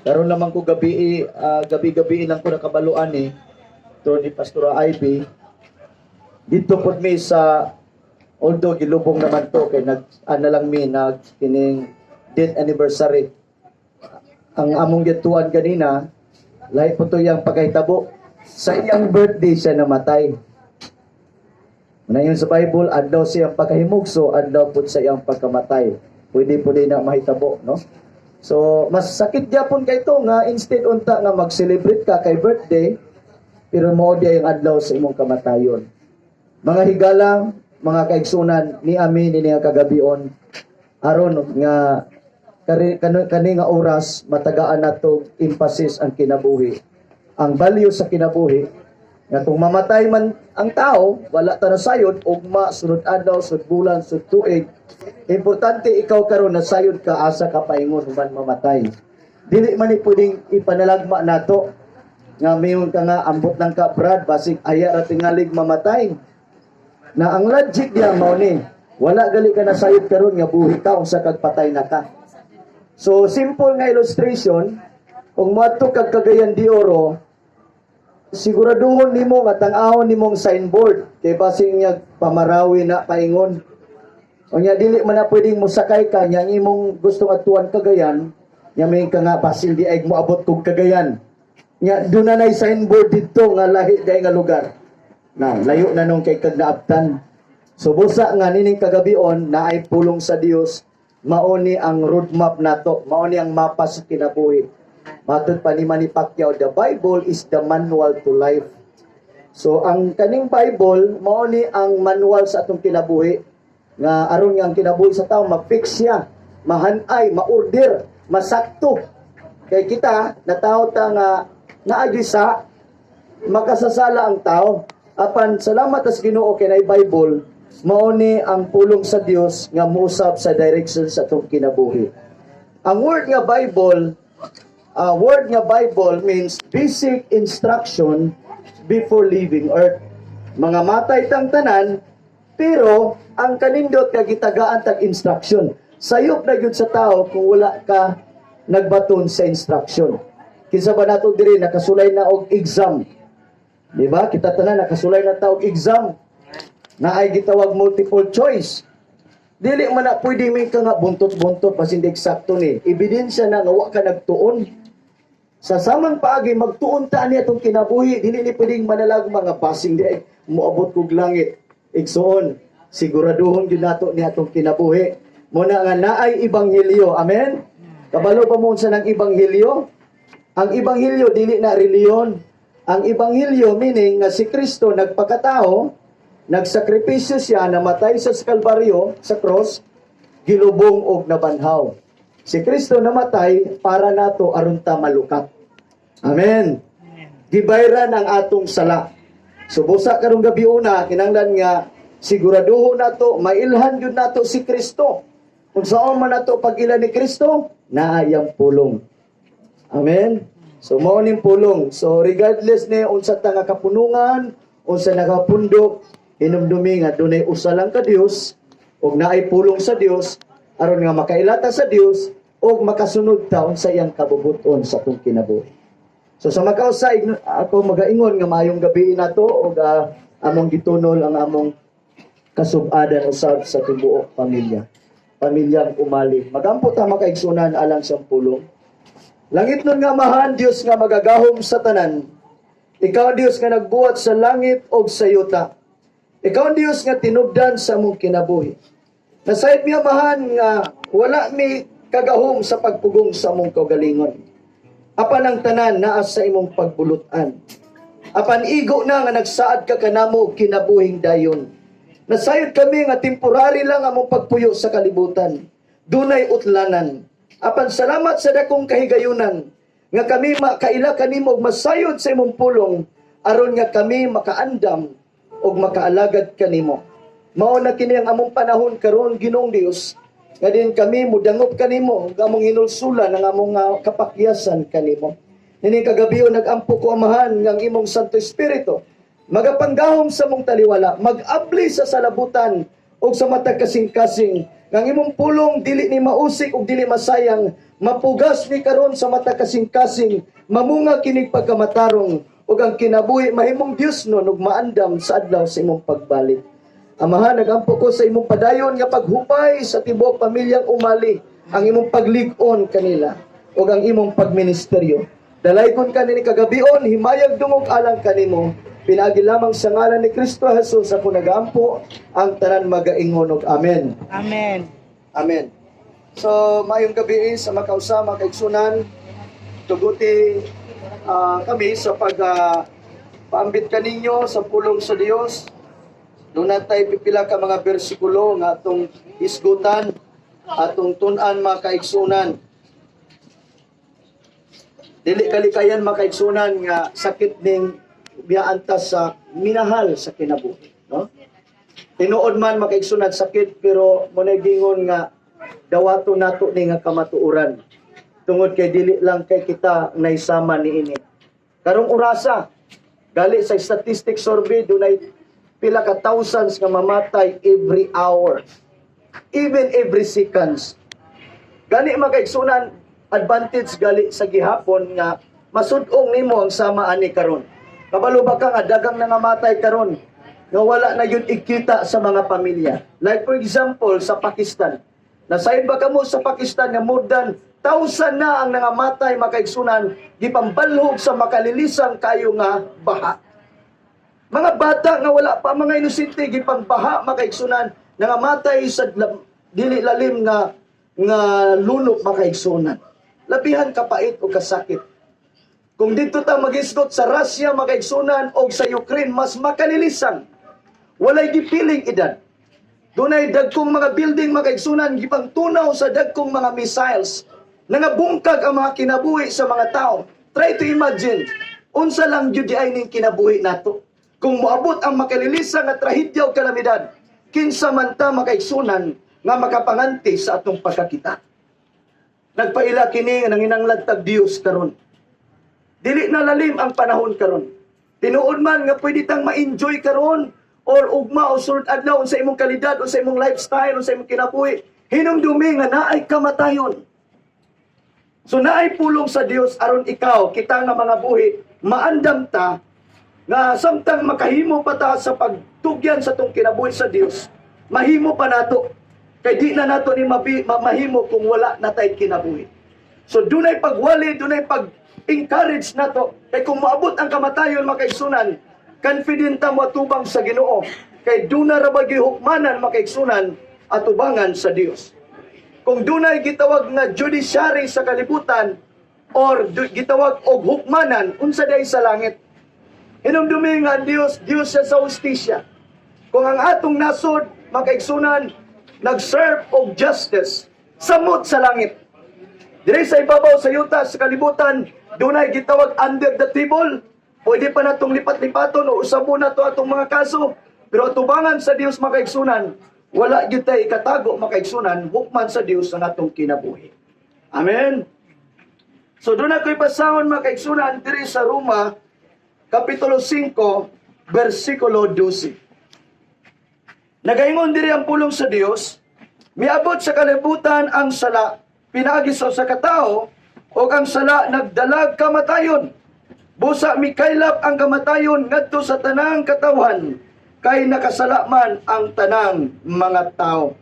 Karon lamang ko gabi, gabi-gabi lang ko nakabaluan ni to ni Pastora Ivy. Dito pud mi sa, although gilubong naman to kay nag ana lang mi, nag kining death anniversary. Ang among gituan ganina, lahi po to iyang pagkahitabo. Sa iyang birthday siya namatay. Nayon sa Bible, adlaw sa iyang pagkahimugso, adlaw pud sa iyang pagkamatay. Pwede po din na mahitabo, no? So, mas sakit gyapon kay to nga instead unta nga mag-celebrate ka kay birthday, pero mao di ang adlaw sa imong kamatayon. Mga higala, mga kaigsunan, ni amin ni nga kagabion, aron nga kani nga oras matagaan nato emphasis ang kinabuhi. Ang value sa kinabuhi nga kung mamatay man ang tao, wala ta nasayod ugma, sunod adlaw, sunod bulan, sunod tuig. Importante ikaw karon nasayod ka asa ka paingon human mamatay. Dili man ni pwedeng ipanalagma nato nga mayon ka nga ambot lang ka, Brad, basig aya ra tingalig mamatay. Na ang logic diya mao ni, wala gali ka nasayod karon nga buhi ka, unsa kag patay na ka. So simple nga illustration, kung moadto kag Cagayan de Oro, siguraduhon nimo nga tang-awon nimong signboard kay basin niya pamarawi na paingon. Unya dili man na pwedeng mosakay ka nya ang imong gusto adtuan Cagayan, nya may ka nga basin di ay moabot kog Cagayan. Nya doon na nay signboard didto nga lahi day nga lugar. Na layo na nung kay kag naabtan. So busa nga nining kagabion na ay pulong sa Dios, mao ni ang roadmap nato, mao ni ang mapa sa kinabuhi. Matod pa ni Manny Pacquiao, the Bible is the manual to life. So ang kaning Bible mao ni ang manual sa atong kinabuhi nga aron nga ang kinabuhi sa tao ma-fix siya, mahanay, ma-order, masakto. Kay kita natawo ta nga naagi sa makasasala ang tao. Apan salamat sa Ginoo kay naay Bible, mao ni ang pulong sa Dios nga mousab sa direction sa atong kinabuhi. Ang word nga Bible, word nga Bible means basic instruction before leaving earth. Mga matay tang tanan, pero ang kanindot kag gitagaan tag instruction. Sayop na gyud sa tao kung wala ka nagbaton sa instruction. Kinsa ba nato diri nakasulay na og exam? Di ba? Kita tanan nakasulay na ta og exam. Na ay gitawag multiple choice. Dili man na pwede may ka nga buntot-buntot basin di eksakto ni. Ebidensya na nga wa ka nagtuon. Sa samang paagi magtuon ta ani atong kinabuhi, dili ni pwedeng manalag mga basing di ay moabot kog langit. Igsuon, siguraduhon gyud nato ni atong kinabuhi. Muna nga naay ebanghelyo. Amen. Kabalo ba mo unsa ng ebanghelyo? Ang ebanghelyo dili na reliyon. Ang ebanghelyo meaning nga si Kristo nagpakatao, nagsakripisyo siya, namatay sa Kalbaryo, sa cross, gilubong og nabanhaw. Si Kristo namatay para nato aron ta malukat. Amen. Gibayran ang atong sala. So busa karong gabi una, kinahanglan nga siguraduhon nato, mailhan gyud nato si Kristo. Kung saan man nato pag-ila ni Kristo, naayang pulong. Amen. So mao ning pulong. So regardless ni unsa ta nga kapunungan, unsa nakapundok, hinumdumi nga dunay usa lang ka Dios ug naay pulong sa Dios aron nga makailata sa Dios ug makasunod ta unsa iyang kabubuton sa atong kinabuhi. So sa makausa ako magaingon nga maayong gabi nato ug among gitunol ang among kasub-adan usab sa tibuok pamilya. Pamilyang Umali. Magampo ta, mga kaigsunan, alang sa pulong. Langit nun nga Amahan, Dios nga magagahom sa tanan. Ikaw ang Dios nga nagbuhat sa langit og sa yuta. Ikaw ang Dios nga tinubdan sa among kinabuhi. Nasayod mi, Amahan, nga wala mi kagahom sa pagpugong sa among kaugalingon. Apan ang tanan naa sa imong pagbulutan. Apan igo na nga nagsaad ka kanamo og kinabuhing dayon. Nasayod kami nga temporary lang among pagpuyo sa kalibutan. Dunay utlanan. Apan salamat sa dakong kahigayunan nga kami makaila kanimo og masayod sa imong pulong aron nga kami makaandam og makaalagad kanimo. Mao na kini ang among panahon karon, Ginoong Dios, nga din kami mudangop kanimo ug among hinulsulan ang among kapakyasan kanimo. Nining kagabi nagampo ko, Amahan, nga ang imong Santo Espiritu magapanggahom sa among taliwala, mag-abli sa salabutan ug sa matag kasing-kasing, nga ang imong pulong dili ni mausik ug dili masayang. Mapugas ni karon sa mata kasing-kasing, mamunga kinig pagkamatarong, ug ang kinabuhi mahimong Dios no ug maandam sa adlaw sa imong pagbalik. Amahan, nagampo ko sa imong padayon nga paghupay sa tibuok pamilyang Umali, ang imong paglig-on kanila ug ang imong pagministeryo. Dalaygon ka nini kagabion, himayag dungog alang kanimo. Pinaagi lamang sa ngalan ni Kristo Jesus ako nagaampo, ang tanan magaingon og amen. Amen. Amen. So, maayong gabi sa makausama kaigsunan, tuguti kami sa pag paambit kaninyo sa pulong sa Dios. Doon natay pipila ka mga bersikulo nga atong isgutan, atong tun-an, mga kaigsunan. Dili kalikayan, mga kaigsunan, nga sakit ning biyaan ta sa minahal sa kinabuhi, no? Tinuod man, mga kaigsunan, sakit, pero mo gingon nga dawato nato ni nga kamatuoran. Tungod kay dili lang kay kita naisama niini. Karong orasa, gali sa statistics survey, dunay pila ka thousands nga mamatay every hour. Even every seconds. Gani, mga kaigsunan, advantage gali sa gihapon nga masudong nimo ang sama ani karon. Kabalo ba ka nga dagang nangamatay karon nga wala na yun ikita sa mga pamilya? Like for example, sa Pakistan. Nasayod ba kamo sa Pakistan nga more than thousand na ang nangamatay, mga kaigsunan, gipambalhog sa makalilisang kayo nga baha? Mga bata nga wala pa, mga inosente, gipangbaha, mga kaigsunan, nangamatay sa dili lalim nga nga lunok, mga kaigsunan. Labihan kapait o kasakit. Kung dito ta magisgot sa Russia, mga kaigsunan, o sa Ukraine, mas makalilisang. Walay gipiling edad. Dunay dagkong mga building, mga kaigsunan, gipangtunaw sa dagkong mga missiles. Nangabungkag ang mga kinabuhi sa mga tao. Try to imagine, unsa lang jud ay ning kinabuhi nato kung moabot ang makalilisang nga trahedya o kalamidad? Kinsa man ta, mga kaigsunan, nga makapanganti sa atong pagkakita? Nagpaila kini nga nanginanglag tag Dios karon. Dili na lalim ang panahon karon. Tinuod man nga pwede tang ma-enjoy karon or ugma o sulod adlaw sa imong kalidad o sa imong lifestyle o sa imong kinabuhi. Hinumdumi nga naay kamatayon. So naay pulong sa Dios aron ikaw, kita nga mga buhi, maandam ta nga samtang makahimo pa ta sa pagtugyan sa tong kinabuhi sa Dios, mahimo pa nato. Kay di na nato ni mahimo kung wala na tay kinabuhi. So dunay pagwali, dunay pag-encourage nato. Kay kung moabot ang kamatayon, mga kaigsunan, confident ta mo atubang sa Ginoo. Kay duna ra ba gihukmanan, mga kaigsunan, atubangan sa Dios. Kung dunay gitawag nga judiciary sa kalibutan or gitawag og hukmanan, unsa day sa langit? Hinumdumi nga ang Dios, Dios siya sa hustisya. Kung ang atong nasod, mga kaigsunan, nag-serve og justice, samot sa langit. Dire sa ibabaw sa yuta sa kalibutan, dunay gitawag under the table. Pwede pa natong lipat-lipaton o usabon na to atong mga kaso. Pero atubangan sa Dios, mga kaigsunan, wala gyud tay ikatago, mga kaigsunan, hukman sa Dios ang atong kinabuhi. Amen. So doon ako'y basahon, mga kaigsunan, diri sa Roma, Kapitulo 5, versikulo 12. Nagaingon diri ang pulong sa Dios, "Miabot sa kalibutan ang sala, pinaagi sa usa ka tawo, ug ang sala nagdalag kamatayon. Busa mikaylap ang kamatayon ngadto sa tanang katawhan, kay nakasala man ang tanang mga tao."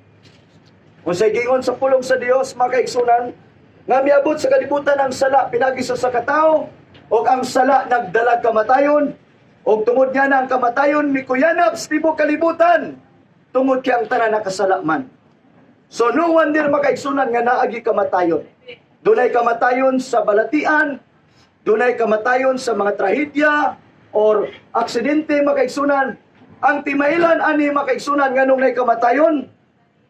Unsay gingon sa pulong sa Dios, mga kaigsunan, nga miabot sa kalibutan ang sala pinaagi sa usa ka tawo, ug ang sala nagdalag kamatayon, ug tungod nga na ang kamatayon mikuyanap sa tibuok kalibutan tungod kay ang tanan nakasala man. So no wonder, mga kaigsunan, nga naagi kamatayon. Dunay kamatayon sa balatian, dunay kamatayon sa mga trahedya or aksidente, mga kaigsunan. Ang timailan ani, mga kaigsunan, nganong nay kamatayon,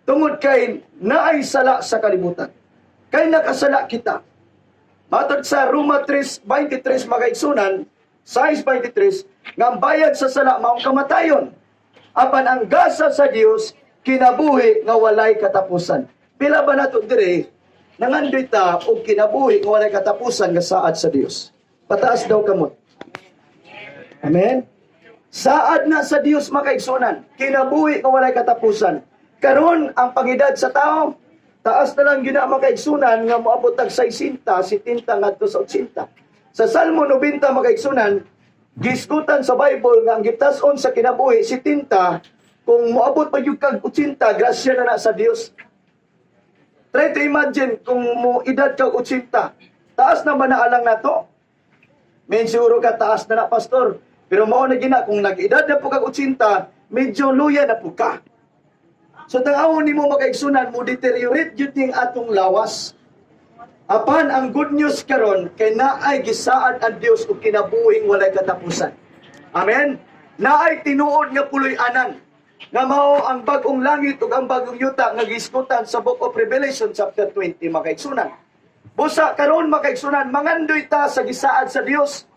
tungod kay naay sala sa kalibutan. Kay nakasala kita. Matod sa Roma 3:23, mga kaigsunan, 6:23, nga ang bayad sa sala maong kamatayon. Apan ang gasa sa Dios kinabuhi nga walay katapusan. Pila ba nato dire nangandoy ta og kinabuhi nga walay katapusan nga saad sa Dios? Pataas daw kamot. Amen. Saad na sa Dios, mga kaigsunan, kinabuhi nga walay katapusan. Karon ang pangedad sa tao Taas na lang gina, makaigsunan, nga moabot tag 60, 70 ngadto sa 80. Sa Salmo 90, makaigsunan, gisgutan sa Bible nga ang gitas-on sa kinabuhi 70. Kung moabot pa gyud kag 80, grasya na na sa Dios. Try to imagine kung mo edad kag 80. Taas na ba na alang nato? May siguro ka, taas na na, pastor. Pero mao na gina, kung nag-edad na po kag 80, medyo luya na po ka. So tangawon nimo, makaigsunan, mo deteriorate gyud ning atong lawas. Apan ang good news karon kay naay gisaad ang Dios og kinabuhing walay katapusan. Amen. Naay tinuod nga puloy-anan nga mao ang bag-ong langit ug ang bag-ong yuta nga gisgutan sa Book of Revelation chapter 20, makaigsunan. Busa karon, makaigsunan, mangandoy ta sa gisaad sa Dios.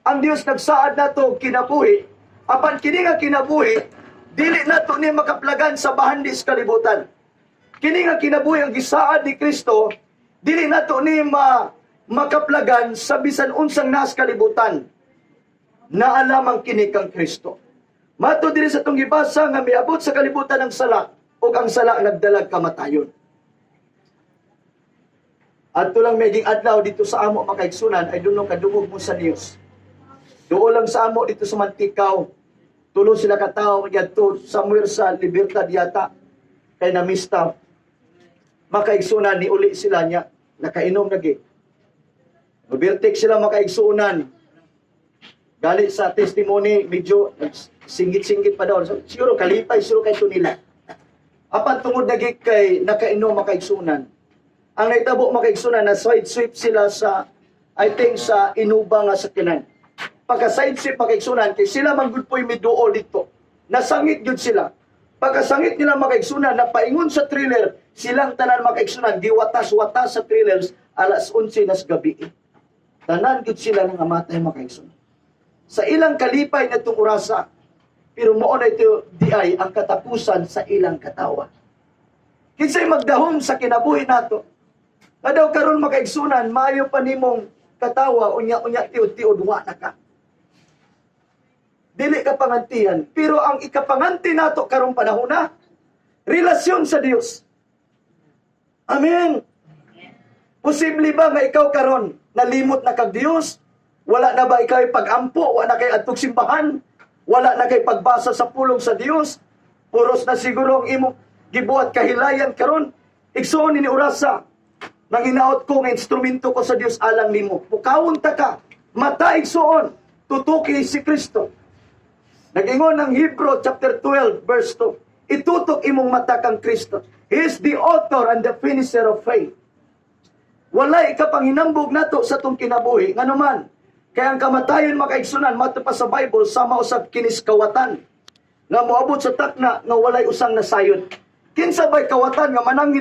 Ang Dios nagsaad nato og kinabuhi, apan kini nga kinabuhi dili nato ni makaplagan sa bahandi sa kalibutan. Kini nga kinabuhi ang gisaad ni Kristo, dili nato ni makaplagan sa bisan unsang nas kalibutan. Naa lamang kini kang Kristo. Mato diri sa atong gibasa nga miabot sa kalibutan ang sala ug ang sala nagdalag kamatayon. Adto lang maging adlaw dito sa amo, makaigsunan, ay dunong kadungog mo sa news. Doon lang sa amo dito sa Manticao. Tulo sila katawo yadto somewhere sa Libertad yata kay namista. Makaigsunan, ni uli sila niya nakainom lagi. Overtake sila, makaigsunan. Gali sa testimony, medyo singit-singit pa daw. So, siguro kalipay siguro kay nila. Apan tungod lagi kay nakainom, makaigsunan. Ang naitabo, makaigsunan, na side sweep sila sa, I think, sa Innova nga sakyanan. Pagka side sweep, makaigsunan, kay sila man gud po'y miduol dito. Nasangit gyud sila. Pagkasangit nila, makaigsunan, napaingon sa trailer, silang tanan, makaigsunan, giwatas-watas sa trailers alas 11 nas gabi. Tanan gyud sila nang amatay, makaigsunan. Sa ilang kalipay na itong orasa, pero mao na ito di ay ang katapusan sa ilang katawa. Kinsay magdahom sa kinabuhi nato? Nga daw karon, makaigsunan, maayo pa nimong katawa, unya-unya tiud-tiud wa na ka. Dili ka pangantihan, pero ang ikapanganti nato karong panahon na, relasyon sa Dios. Amen. Posible ba nga ikaw karon nalimot na kag Dios? Wala na ba ikaw pag-ampo? Wala na kay adtog simbahan? Wala na kay pagbasa sa pulong sa Dios? Puros na siguro ang imong gibuhat kahilayan karon. Igsuon ni orasa, nanginaot ko nga instrumento ko sa Dios alang nimo. Pukawon ta ka, mata, igsuon, tutuki si Kristo. Nag-ingon ang Hebrew chapter 12 verse 2. Itutok imong mata kang Kristo. He is the author and the finisher of faith. Walay ikapanginambog nato sa atong kinabuhi. Ngano man, kaya ang kamatayon, makaigsunan, mato pa sa Bible, sama usab kinis kawatan nga moabot sa takna nga walay usang nasayod. Kinsa bay kawatan nga manangit